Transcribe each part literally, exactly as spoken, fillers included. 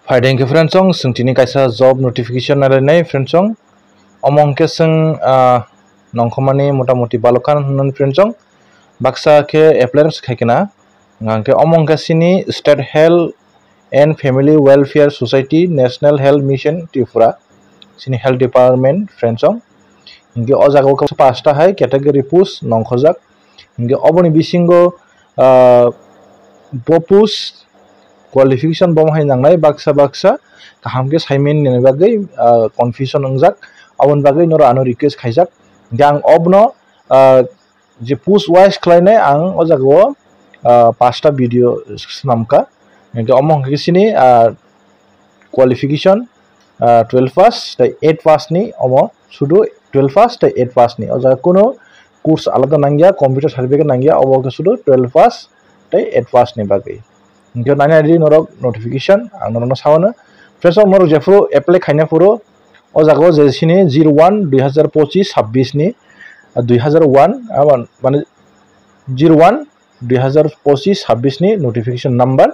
Phaideng khe friends song, chwng tini kaisa job notification nalainai friends song. Omo hwnkhe chwng, ah, nongkhormani motamoti balokhan hwnwi friends song. Baksa khe apply khai kena. Hwnkhe omo hwnkhe chini State Health and Family Welfare Society, National Health Mission Tripura, chini health department friends song. Hwnkhe o jaga o khe pasta hai category post nongkhorjak. Hwnkhe oboni bisingo, ah, bo post qualification bo hai nangnai baksa baksa kaham khe saimani bagwi, ah, confusion wngjak. Aboni bagwi norok ano request khaijak. Hwnkhe ang obono, ah, je post wise khlainai ang o jaga o, ah, pasta video swnamkha. Hwnkhe omo hwnkhe chini, ah, qualification, ah, twelve pass tei eight pass ni omo sudu twelve pass tei eight pass ni. O jaga kuno course alada nangya, computer certificate nangya, obo hwnkhe sudu twelve pass tei eight pass ni bagwi. Hwnkhe naina di norok notification ang norokno sawano. Friends song, norok jephuru apply khaina phuru o jaga o je chini zero one dui hazar pochis sabbish ni, ah, dui hazar one, ah, mane zero one dui hazar pochis sabbish ni notification number.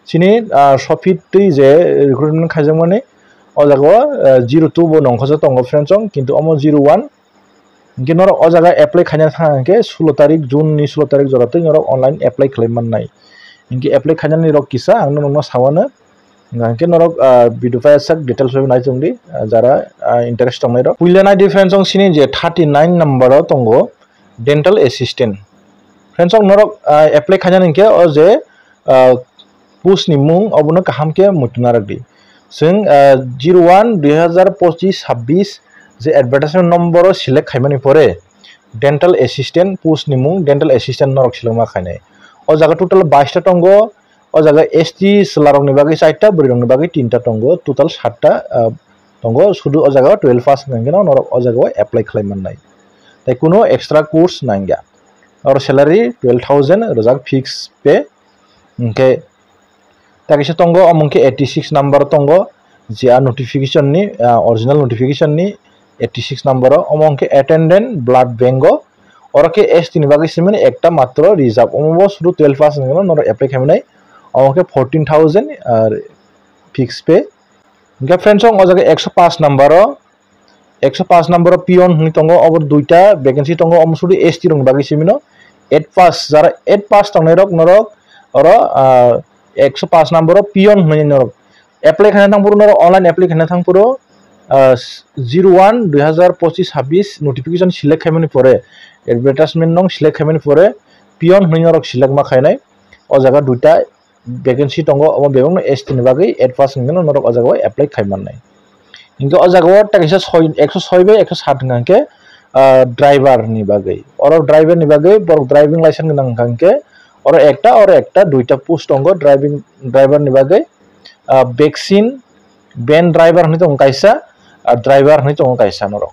Chini, ah, sophi twi je recruitment khaijakmani o jaga o, ah, zero two bo nongkhorjak tongo friends song, kintu omo zero one. Hwnkhe norok o jaga apply khaina thang hwnkhe sulo tarik, June ni sulo tarik jora twi norok online apply khlai mannai. Hwnkhe apply khainani rok kisa ang norokno sawano. Hwnkhe norok, ah, video file sak details bai nai chwng di, ah, jara, ah, interest tongnai rok. Puila nai di friends song, chini je thirty nine number o tongo dental assistant. Friends song, norok, ah, apply khainani hwnkhe o je, ah, post ni mung obono kaham khe muitu narwk di. Chwng, ah, zero one dui hazar pochis sabbish je advertisement number o select khaimani pore dental assistant post ni mung dental assistant norok select ma khainai. O jaga total bais ta tongo. O jaga S T chwlarokni bagwi charta, bwrwirokni bagwi tinta tongo, total satta, ah, tongo. Sudu o jaga o twelve pass hwnkhe no norok o jaga o apply khlai mannai. Tei kuno extra course nangya. Oro salary twelve thousand rwjak fixed pay. Hwnkhe ta kisa tongo, omo hwnkhe eighty six number tongo, je a notification ni, ah, original notification ni eighty six number o. Omo hwnkhe attendant blood bank o. Oro khe S T ni bagwi simi ekta matro reserve. Omo bo sudu twelve pass hwnkhe no norok apply khaimani. Omo khe fourteen thousand, ah, fixed pay. Hwnkhe friends song, o jaga ekso paanch number o, ekso paanch number o peon hwnwi tongo, obo duita vacancy tongo, omo sudu S T rokni bagwi simi no. Eight pass, jara eight pass tongnai rok norok oro, ah, ekso paanch number o peon hwnwi norok apply khaina thang phuru, norok online apply khaina thang phuru, ah, zero one dui hazar pochis sabbish notification select khaimani pore, advertisement nong select khaimani pore peon hwnwi norok select ma khainai. O jaga duita vacancy tongo, omo bebakno S T ni bagwi eight pass hwnkheno norok o jaga o apply khai mannai. Hinkhe o jaga o ta kaisa soi, ekso soi bai ekso sat hwnka hinkhe, ah, driver ni bagwi. Oro driver ni bagwi borok driving license gwnang hwnka hinkhe oro ekta, oro ekta, duita post tongo driving, driver ni bagwi. Ah, vaccine van driver hwnwi tongo kaisa, ah, driver hwnwi tongo kaisa norok.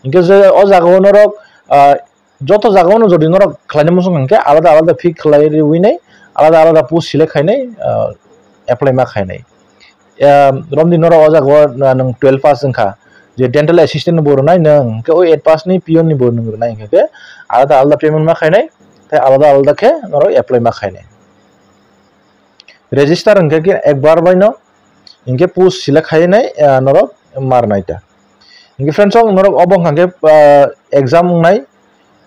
Hinkhe je o jaga o norok, ah, joto jaga o no jodi norok khlaina muchung hinkhe alada alada pick khlai riwi nai, alada alada post select khainai, ah, apply ma khainai. Ah, romdi norok o jaga o, ah, nwng twelve pass wngkha, je dental assistant ni bo rwnai nwng, hinkhe o eight pass ni peon ni bo nwng rwnai, hinkhe alada alada payment ma khainai, tei alada alada khe norok apply ma khainai. Register hinkhe khe ekbar baino hinkhe post select khainai, ah, norok mar naita. Hinkhe friends, o norok obo hwnkha khe, ah, exam wngnai,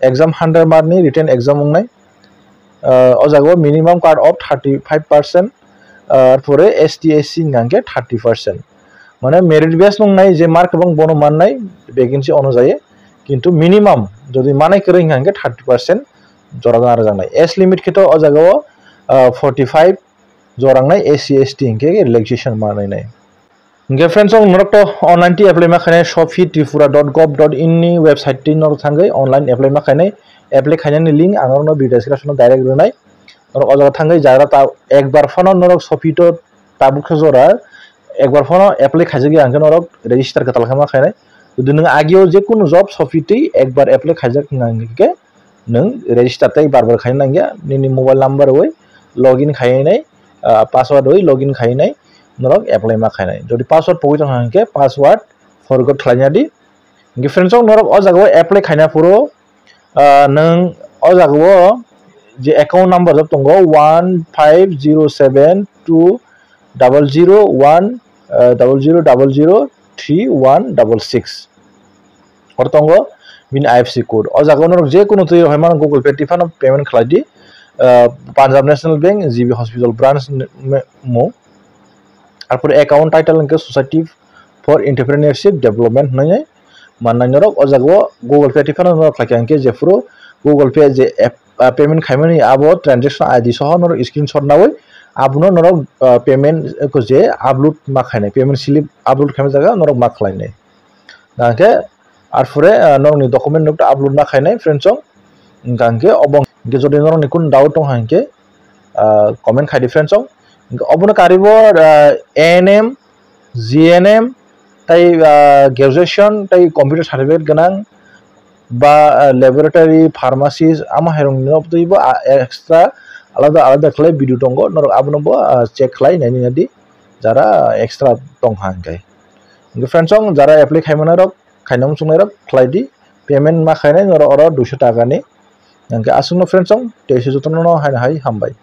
exam hundred mark ni written exam wngnai. Ah, o jaga o minimum cut off thirty five percent, ah, pore S T S C hwnkha khe thirty percent. Mane merit base wngnai, je mark kwbang bono mannai vacancy onujayi, kintu minimum jodi manai kwrwi hwnkha khe thirty percent jora jora rwjaknai. Age limit khe to o jaga o, ah, forty five jora wngnai, S C S T hinkhe relaxation manwi nai. Hinkhe friends, o norok to online twi apply ma khainai shopee tripura dot gov dot in ni website twi norok thangwi online apply ma khainai. Apply khainani link ang norokno video description o direct rwnai. Norok o jaga thangwi jagra ta ekbar phano norok shopee to tabuk khe jora ekbar phano apply khaijak ya hinkhe norok register kwtal khe ma khainai. Jodi nwng agio je kunu job shopee twi ekbar apply khaijak hwnkha hinkhe nwng register tei bar bar khaina nangya, nini mobile number rwi login khainai, ah, password rwi login khainai, norok apply ma khainai. Jodi password pogwi tongkha hinkhe password forgot khlaina di. Hinkhe friends, o norok o jaga o apply khaina phuru, ah, nwng o jaga o je account number rok tongo one five zero seven two double zero one double zero double zero three one double six. Oro tongo bini I F S C code. O jaga o norok je kunu twi rok hai mano Google Pay twi phano payment khlai di. Punjab National Bank, G B Hospital branch mung. Arpore account title hwnkhe Society for Entrepreneurship Development hwnwi mannai norok. O jaga o Google Pay twi phano norok khlai kha hwnkhe jephuru Google Pay je app, payment khaimani abo transaction I D soho norok screenshot naui abono norok payment je upload ma khainai, payment slip upload khaima jaga norok ma khlainai. Hwnkhe arpore norokni document nokta upload ma khainai friends song. Hwnkhe obo hwnkhe jodi norokni kunu doubt tong hwnkhe comment khai di friends song. Obono karibo A N M, G N M, tai graduation tai computer certificate gwnang ba laboratory, pharmacist, amo hai rokni no twibo extra alada alada khlai video tongo, norok abono bo check khlai nainani di jara extra tong ha hwnkhe. Hwnkhe friends song, jara apply khaimani rok, khaina muchungnai rok khlai di, payment ma khainai norok oro duiso taka ni. Hwnkhe aswkno friends song, tei se jotono no haino hai hambai.